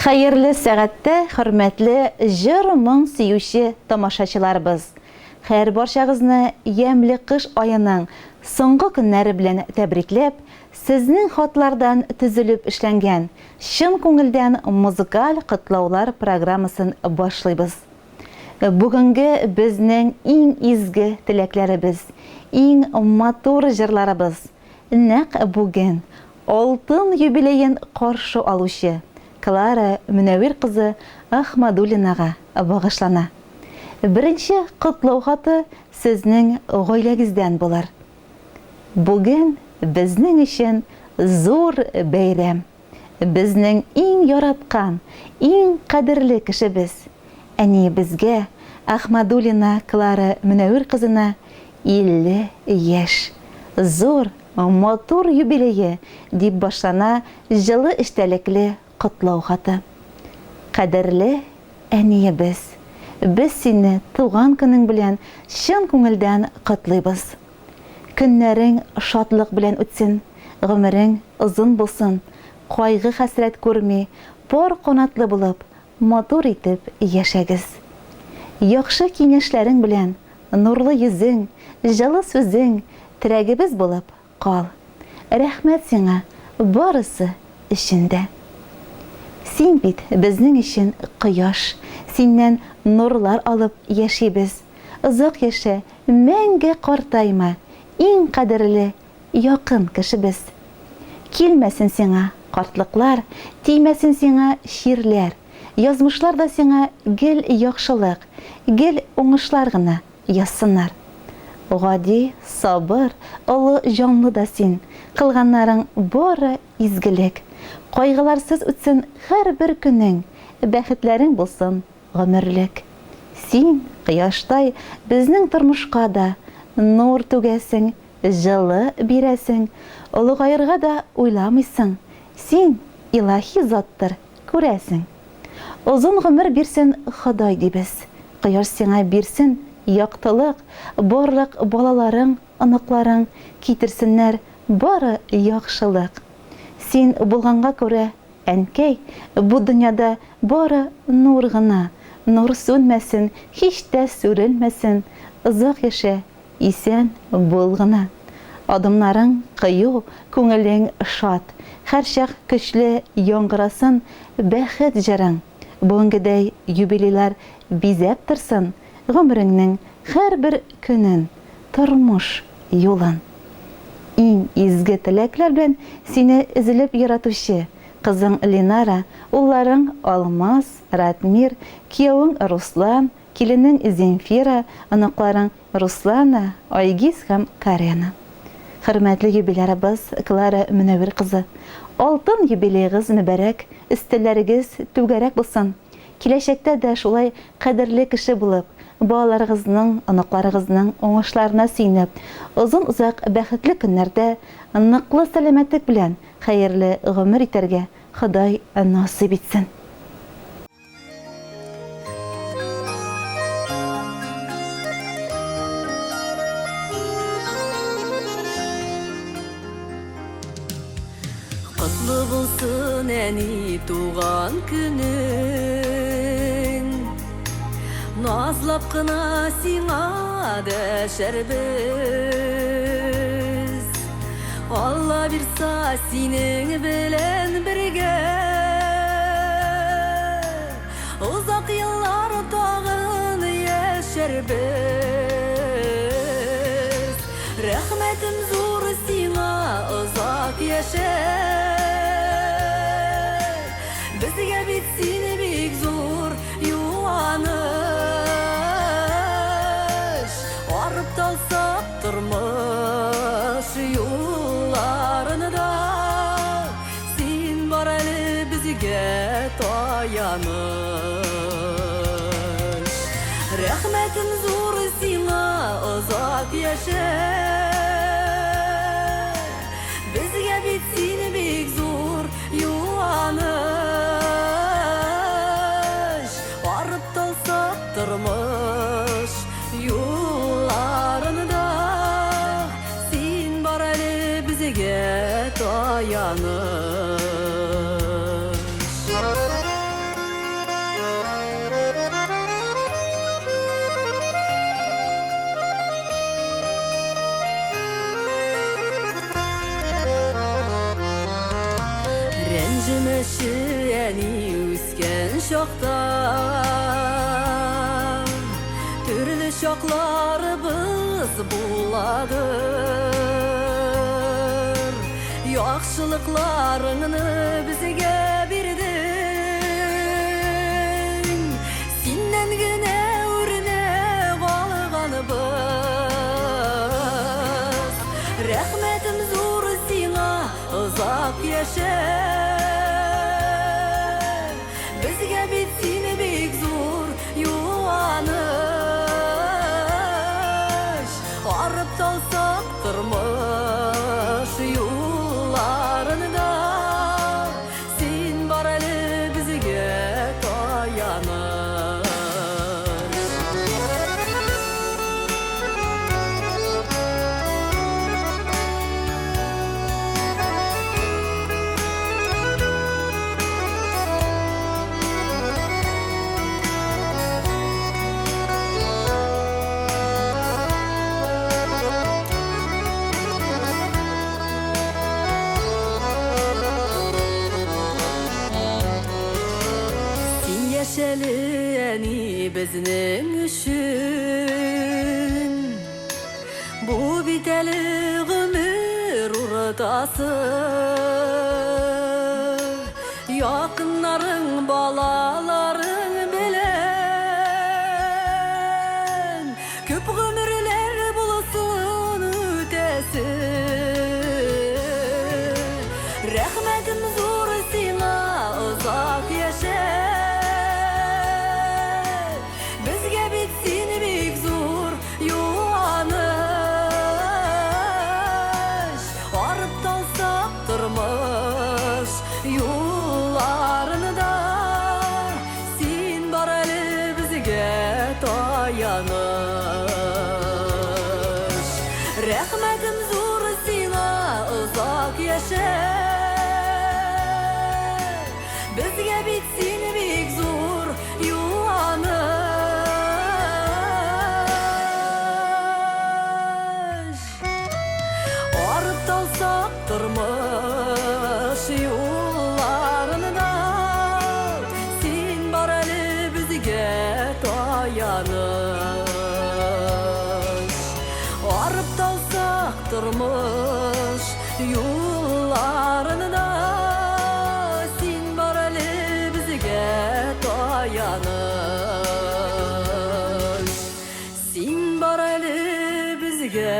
Хәерле сәгатьтә, хөрмәтле җыр-моң сөюче тамашачыларыбыз! Һәрбарчагызны ямьле кыш аеның соңгы көннәре белән тәбрикләп, сезнең хатлардан төзелеп эшләнгән чын күңелдән музыкаль котлаулар программасын башлыйбыз. Бүгенге безнең иң изге теләкләребез, иң матур җырларыбыз нәкъ бүген алтын юбилеен каршы алучы Клара Мөнәвир кызы Ахмадуллинага багышлана. Беренче котлау хаты сезнең гаиләгездән булыр. Бүген безнең өчен зур бәйрәм. Безнең иң яраткан, иң кадерле кешебез, әниебезгә, Ахмадуллина Клара Мөнәвир кызына 50 яшь. Зур, матур юбилее, дип башлана җылы эчтәлекле котлау хаты. Кадерле әниебез, без сине туган көнең белән чын күңелдән котлыйбыз. Көннәрең шатлык белән үтсен, гомерең озын булсын, кайгы-хәсрәт күрми, пар канатлы булып, матур итеп яшәгез. Яхшы киңәшләрең белән, нурлы йөзең, җылы сүзең терәгебез булып кал. Рәхмәт сиңа барысы өчен дә. Син бит безнең өчен кояш, синнән нурлар алып яшибез. Озак яшә, мәңге картайма, иң кадерле, якын кешебез. Килмәсен сиңа картлыклар, тимәсен сиңа чирләр. Язмышлар да сиңа гел яхшылык, гел уңышлар гына язсыннар. Гади, сабыр, олы җанлы да син, кылганнарың бары изгелек. Кайгыларсыз үтсен һәрбер көнең, бәхетләрең булсын гомерлек. Син, кояштай, безнең тормышка да нур түгәсең, җылы бирәсең, олыгаерга да уйламыйсың. Син, илаһи заттыр, күрәсең. Озын гомер бирсен Ходай, дибез. Кояш сиңа бирсен яктылык, барлык балаларың, оныкларың китерсеннәр бары яхшылык. Син булганга күрә, әнкәй, бу дөньяда бары нур гына, нур сүнмәсен, һич тә сүрелмәсен, озак яшә, исән бул гына. Адымнарың кыю, күңелең шат, һәрчак көчле яңгырасын бәхет җырың. Бүгенгедәй юбилейлар бизәп торсын гомереңнең һәрбер көнен, тормыш юлын. Иң изге теләкләр белән сине өзелеп яратучы кызың Ленара, улларың Алмаз, Ратмир, киявең Руслан, киленең Земфира, оныкларың Руслана, Айгиз һәм Карена. Хөрмәтле юбилярыбыз Клара Мөнәвир кызы, алтын юбилеегыз мөбарәк, өстәлләрегез түгәрәк булсын! Киләчәктә дә шулай кадерле кеше булып, балаларыгызның, оныкларыгызның уңышларына сөенеп, озын-озак бәхетле көннәрдә ныклы сәламәтлек белән хәерле гомер итәргә Ходай насыйп итсен! Котлы булсын, әни, туган көнең. Назлап кына сиңа дәшәрбез. Алла бирса, синең белән бергә Озак еллар тагын яшәрбез. Рәхмәтем зур сиңа, озак яшә. Безгә бит син бик зур юаныч. Арып талсак тормыш юлларында, син бар әле безгә таяныч. Рәхмәтем зур сиңа, озак яшә. Безгә бит син бик зур юаныч. Арып талсак тормыш юлларында, син бар әле безгә таяныч. Тәрҗемәче әни үскән чакта Төрле чакларыбыз буладыр Яхшылыкларыңны безгә бирдең Синнән генә үрнәк алганыбыз. Рәхмәтем зур сиңа, озак яшә. Безгә бит син бик зур юаныч. Арып талсак тормыш юлларында. Син бар әле безгә таяныч. Син яшәле, әни, безнең өчен. Бу бит әле гомер уртасы. Якыннарың, балаларың белән Күп гомерләр булсын үтәсе. Рәхмәтем зур сиңа, озак яшә. Безгә бит син бик зур юаныч. Арып талсак тормыш юлларында Син бар әле безгә таяныч. Рәхмәтем зур сиңа, озак яшә. Безгә бит син бик зур юаныч. Арып талсак тормыш юлларында Син бар әле безгә таяныч. Арып талсак тормыш юлларында Син бар әле безгә таяныч. Син бар әле безгә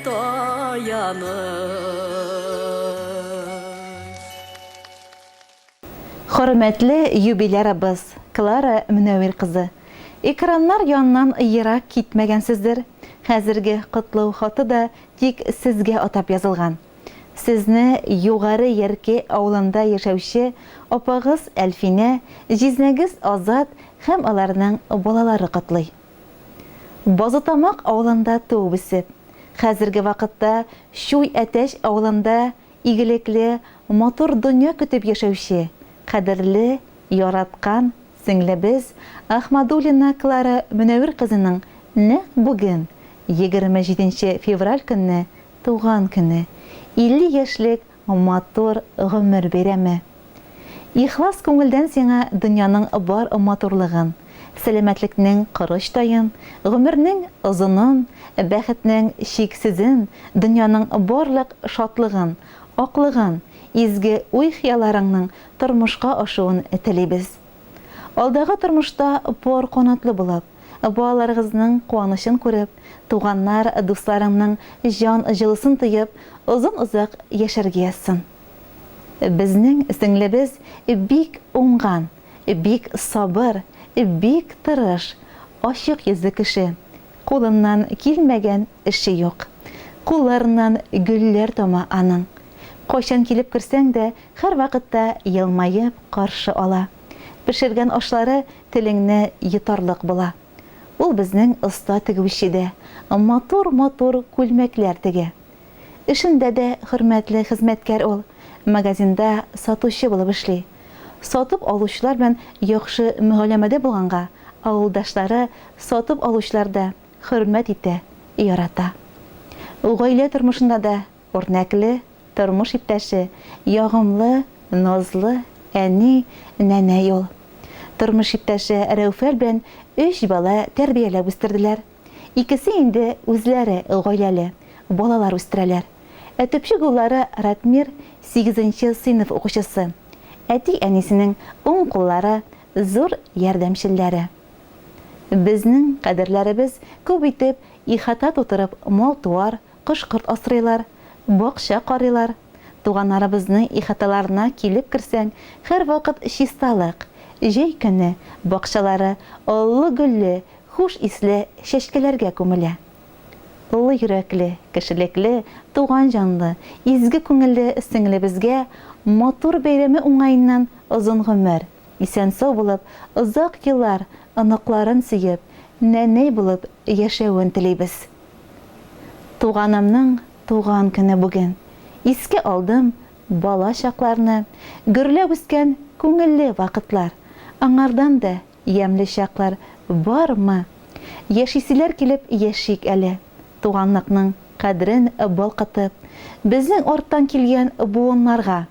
таяныч. Хөрмәтле юбилярыбыз Клара Мөнәвир кызы! Экраннар яныннан ерак китмәгәнсездер, хәзерге котлау хаты да тик сезгә атап язылган. Сезне Югары Ярке авылында яшәүче апагыз Әлфинә, җизнәгез Азат һәм аларның балалары котлый. Базытамак авылында туып-үсеп, хәзерге вакытта Чуй-Әтәч авылында игелекле, матур дөнья көтеп яшәүче, кадерле, яраткан сеңлебез Ахмадуллина Клара Мөнәвир кызының нәкъ бүген, 27 нче февраль көнне туган көне, 50 яшьлек матур гомер бәйрәме. Ихлас күңелдән сиңа дөньяның бар матурлыгын, сәламәтлекнең корычтаен, гомернең озынын, бәхетнең чиксезен, дөньяның барлык шатлыгын, аклыгын, изге уй-хыялларыңның тормышка ашуын телибез. Алдагы тормышта пар канатлы булып, балаларыгызның куанычын күреп, туганнар, дусларыңның җан җылысын тоеп, озын-озак яшәргә язсын. Безнең сеңлебез бик уңган, бик сабыр, бик тырыш, ачык йөзле кеше. Кулыннан килмәгән эше юк. Кулларыннан гөлләр тама аның. Кайчан килеп керсәң дә, һәрвакытта елмаеп каршы ала. Пешергән ашлары телеңне йотарлык була. Ул безнең оста тегүче дә, матур-матур күлмәкләр тегә. Эшендә дә хөрмәтле хезмәткәр ул, магазинда сатучы булып эшли. Сатып алучылар белән яхшы мөгаләмәдә булганга, авылдашлары, сатып алучылар да хөрмәт итә, ярата. Гаилә тормышында да үрнәкле тормыш иптәше, ягымлы назлы әни, нәнәй ул. Тормыш иптәше Рәүфәл белән өч бала тәрбияләп үстерделәр. Икесе инде үзләре гаиләле, балалар үстерәләр. Ә төпчек уллары Ратмир, сигезенче сыйныф укучысы. Әти-әнисенең уң куллары, зур ярдәмчелләре. Безнең кадерләребез күп итеп ихата тутырып мал-туар, кош-корт асрыйлар, бакча карыйлар. Туганнарыбызның ихаталарына килеп керсәң, һәрвакыт чисталык, җәй көне бакчалары аллы-гөлле, хуш исле чәчкәләргә күмелә. Олы йөрәкле, кешелекле, туган җанлы, изге күңелле сеңлебезгә матур бәйрәме уңаеннан озын гомер, исән-сау булып, озак еллар оныкларын сөеп, нәнәй булып яшәвен телибез. Туганымның туган көне бүген. Искә алдым бала чакларны, гөрләп үскән күңелле вакытлар. Аңардан да ямьле чаклар бармы? Яшиселәр килеп яшик әле, туганлыкның кадерен балкытып, безнең арттан килгән буыннарга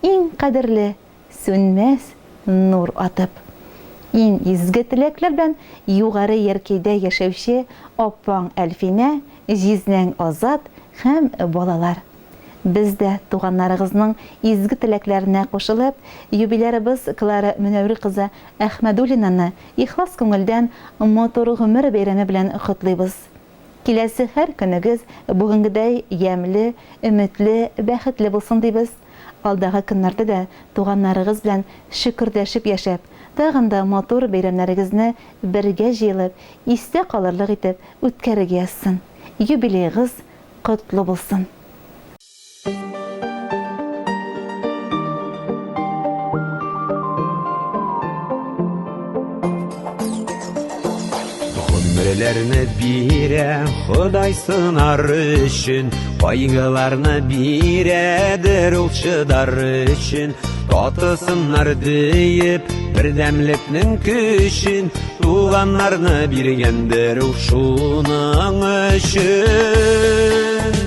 иң кадерле Сүнмәс нур атып. Иң изге теләкләр белән Югары Яркәйдә яшәүче апаң Әлфинә, җизнәң Азат һәм балалар. Без дә туганнарыгызның изге теләкләренә кушылып, юбилярыбыз Клара Мөнәвир кызы Әхмәдуллинаны ихлас күңелдән матур гомер бәйрәме белән котлыйбыз. Киләсе һәр көнегез бүгенгедәй ямьле, өметле, бәхетле булсын дибез. Алдагы көннәрдә дә туганнарыгыз белән шөкердәшеп яшәп, тагын да матур бәйрәмнәрегезне бергә җыелып, истә калырлык итеп үткәрергә язсын. Юбилеегыз котлы булсын! Гомерләрне бирә Ходай сынар өчен, кайгыларны бирәдер ул чыдар өчен. Татысыннар диеп, бердәмлекнең көчен, туганнарны биргәндер ул шуның өчен.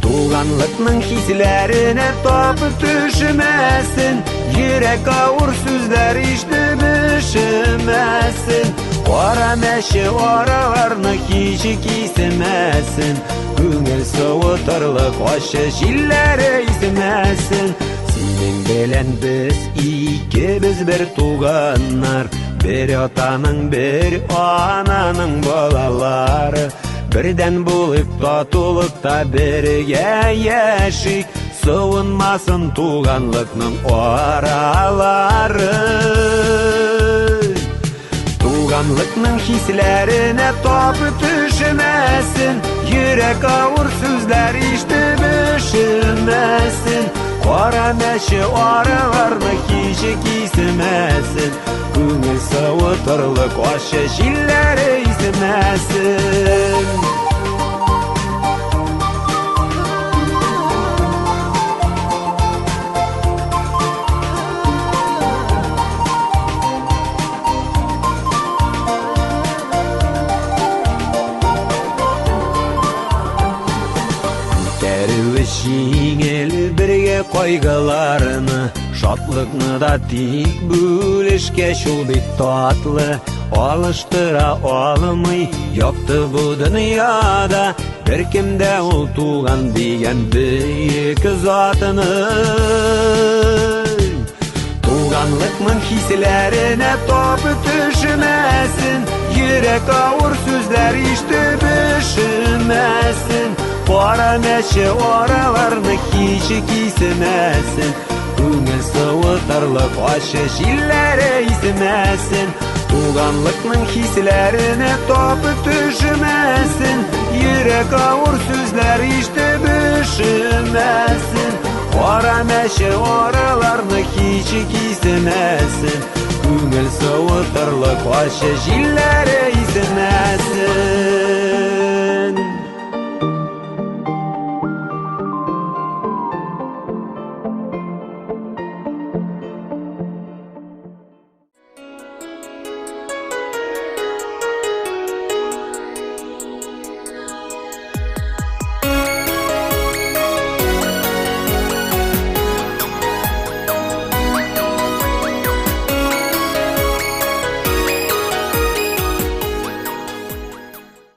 Туганлыкның хисләренә тапып төшмәсен, йөрәк авыр сүзләр ишетеп өшемәсен. Кара мәче араларны һич кисемәсен, күңел суытырлык ачы җилләре исмәсен. Синең белән без икебез бер туганнар, бер атаның, бер ананың балалары. Бердән булыйк, татулыкта бергә яшик, суынмасын туганлыкның аралары. Туганлыкның хисләренә тапы төшмәсен, йөрәк авыр сүзләр ишетеп өшемәсен. Кара мәче араларны һич кисемәсен, күңел суытырлык ачы җилләре исемәсен. Күтәрүе җиңел бергә кайгыларны, шатлыкны да тик бүлешкәч ул бик татлы. Алыштыра алмый якты бу дөньяда беркем дә ул туган дигән бөек затны. Туганлыкның хисләренә тапы төшмәсен, йөрәк авыр сүзләр ишетеп өшемәсен. Кара мәче араларны һич кисемәсен, күңел суытырлык ачы җилләре исемәсен. Туганлыкның хисләренә тапы төшмәсен, йөрәк авыр сүзләр ишетеп өшемәсен. Кара мәче араларны һич кисемәсен, күңел суытырлык ачы җилләре исемәсен.